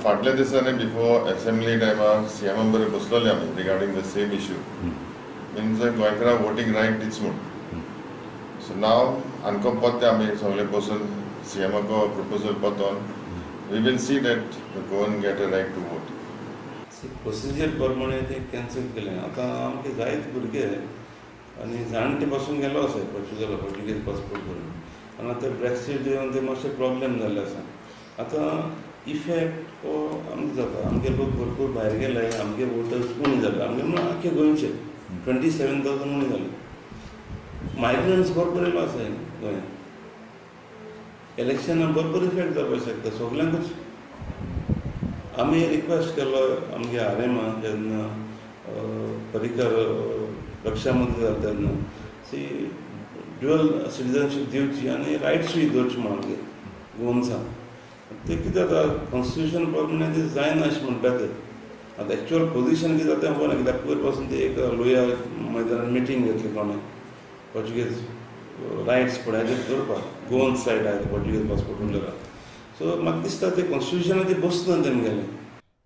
फाटल्या दिसांनी before assembly टायमार सीएमा बरोबर बसलेले आमी regarding the same issue, means गोंयकारांक वोटींग रायट दिच म्हूण. सो नाव आमकां परते आमी सगळे बसून सीएमाको proposal पतोवन we will see that the Goan get a right to vote. Procedure प्रमाणे ते कॅन्सल केलें. आतां आमचे जायते भुरगे आनी जाणटे पासून गेलो आसा पोर्चुगला, पोर्चुगीज पासपोर्ट करून, आनी आतां ब्रॅक्सीट येवन ते मातशे प्रॉब्लेम जाल्ले आसा. आतां इफेक्ट हो आमकां जाता, आमगे लोक भरपूर भायर गेले, आमगे वोटर्स उणी जाले, आमगे म्हणून आख्खे गोंयचे 27,000 उणी जाले. मायग्रंट्स भरपूर येयलो आसा गोंयांत, इलेक्शनाक भरपूर इफेक्ट जावपाक शकता सगल्यांकूच. आमी रिक्वेस्ट केलो आमगे आरेमा जेन्ना पर्रीकर रक्षा मंत्री जाता तेन्ना सी ड्युअल सिटिजनशीप दिवची आनी रायट्सूय दवरची म्हूण आमगे गोवन्सांक. ते कितें जाता कॉन्स्टिट्युशन प्रमाणे ते जायना अशें म्हणटा ते. आतां एक्चुअल पोजिशन कितें जाता तें खबर ना, कित्याक पयर पासून ते एक लोया मैदानान मिटींग घेतली कोणें पोर्चुगीज रायट्स पळय दवरपाक, गोवन सायड आहा पोर्चुगीज पासपोर्ट उरलेला. सो म्हाका दिसता ते कॉन्स्टिट्युशनान ते बसना तेमगेलें.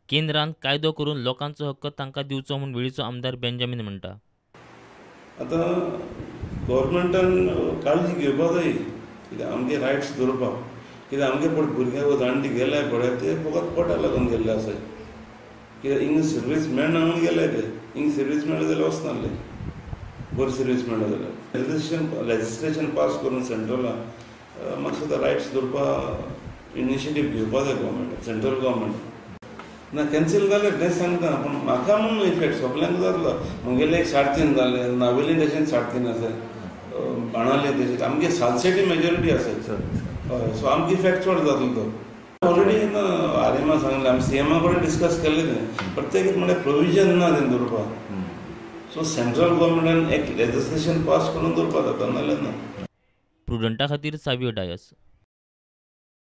केंद्रान कायदो करून लोकांचो हक्क तांकां दिवचो म्हूण वेळीचो आमदार बेंजामीन म्हणटा. आतां गव्हर्मेंटान काळजी घेवपाक जाय कित्याक आमगे रायट्स दवरपाक, कित्याक आमगे पळय भुरगे जाणटे गेले पळय ते फकत पोटा लागून गेल्ले आसा, कित्याक हिंग सर्वीस मेळना म्हणून गेले ते. हिंग सर्वीस मेळ्ळें जाल्यार वचनासले, बरी सर्वीस मेळ्ळें जाल्यार. लेजिस्लेशन पास करून सेंट्रलान म्हाका सुद्दां रायट्स दवरपाक इनिशिएटीव घेवपाक जाय गव्हर्मेंटान, सेंट्रल गव्हर्मेंटान. ना कॅन्सील जालें तें सांगता, पूण म्हाका म्हणून इफेक्ट सगल्यांक जातलो. म्हगेले एक 3.5 जाले, नावेली तशेंच 3.5 आसा, बाणावले तशेंच, आमगे सालसेटी मेजॉरिटी आसा. हय, सो आमकां इफेक्ट चड जातलो तो. ऑलरेडी ना आरेमा सांगलें, आमी सीएमा कडेन डिस्कस केल्लें तें, प्रत्येक म्हणल्यार प्रोविजन ना तें दवरपाक. सो सेंट्रल गव्हर्मेंटान एक लेजिस्लेशन पास करून दवरपाक जाता, नाल्यार ना. प्रुडंटा खातीर सावियो डायस.